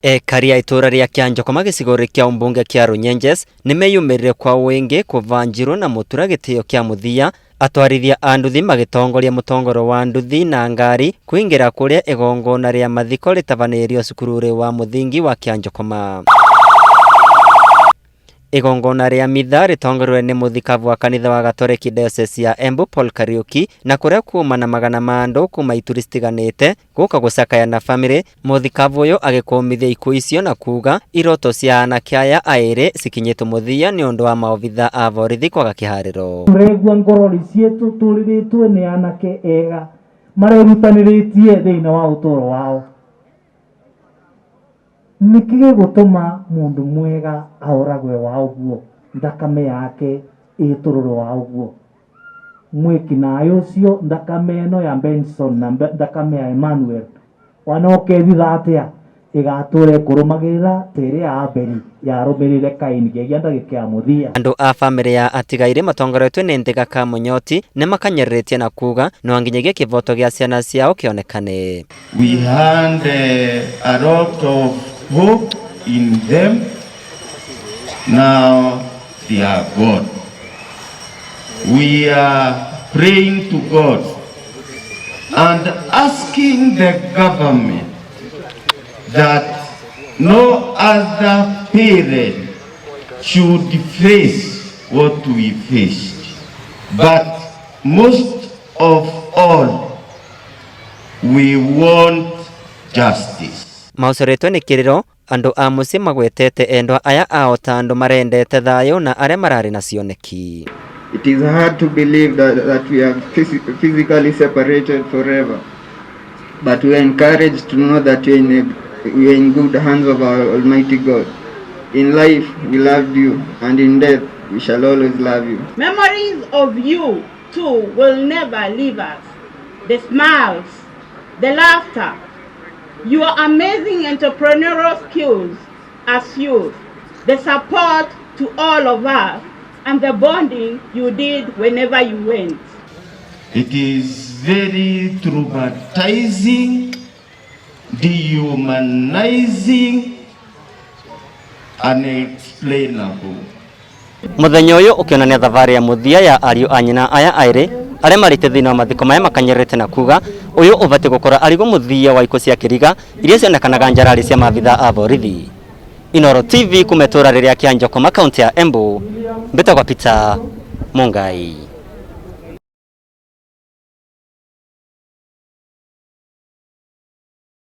Ekari a itũra rĩa Kĩanjokoma gĩcigo-rĩ kĩa ũmbunge kĩa Runyenjes nĩmeyumĩrire kwa ũingĩ kũva Njirũ na Mũtura gĩtĩo kĩa mũthia, atwarithia a nduthi magĩtongoria mũtongoro wa nduthi na ngari kũingĩra kũrĩa igongona rĩa mathiko rĩtabanĩrio cukuru-rĩ wa mũthingi wa Kĩanjokoma. Igongona rĩa mitha rĩtongoriwe nĩ mũthikabu wa kanitha wa Gatoreki Diocese ya Embu Paul Kariuki na kũrĩa kuma na magana ma andũ kuma ituri citiganĩte gũka gũcakaya na famĩlĩ. Mũthikabu ũyũ agĩkũmithia ikuũ icio na kuga iroto cia anake aya aĩrĩ cikinyĩtwo mũthia nĩ ũndũ wa maobitha a borithi kwaga kĩharĩro. Tũregua ngorori cietu tũrĩrĩtwo nĩ anake ega marerutanĩrĩtie thĩinĩ wa ũtũũro wao. Nĩkĩ gĩgũtũma mũndũ mwega aũragwe wa ũguo, thakame yake ĩtũrũrwe wa ũguo? Mwĩkinaĩ ũcio thakame ĩno ya Benson na thakame ya Emmanuel wana ũkethitha atĩa ĩgatũra ĩkũrũmagĩrĩra ta ĩrĩa ya Abeli yarũmĩrĩire Kaini nginyagia ndagĩka ya mũthia. Andũ a famĩlĩ ya atigairĩ matongoretio nĩ Nthiga Kamunyoti nĩmakanyĩrĩrĩtie na kuga no nginyagia kĩvoto gĩa ciana ciao kĩonekane. We had a lot of hope in them. Now they are gone. We are praying to God and asking the government that no other parent should face what we faced. But most of all, we want justice. Maucoretwo nĩ kĩrĩro andũ a mũciĩ magwetete endwa aya ao ta andũ marendete thayũ na arĩa mararĩ na cioneki. It is hard to believe that we are physically separated forever, but we are encouraged to know that we are in good hands of our Almighty God. In life, we loved you, and in death, we shall always love you. Memories of you too will never leave us. The smiles, the laughter, your amazing entrepreneurial skills as youth, the support to all of us, and the bonding you did whenever you went. It is very traumatizing, dehumanizing, unexplainable. Muthenya uyu ukionania thabarĩ ya mũthia ya ariũ a nyina aya aĩrĩ arĩa marĩte thĩinĩ wa mathiko maya makanyererete na kuga uyu ũbatiĩ gũkorwo arĩ guo mũthia wa ikuũ cia kĩriga iria cionekanaga njararĩ cia maabitha a borithi. Inooro TV kuma itũra rĩrĩa Kĩanjokoma kaunti ya Embu, mbĩtagwo Peter Mungai.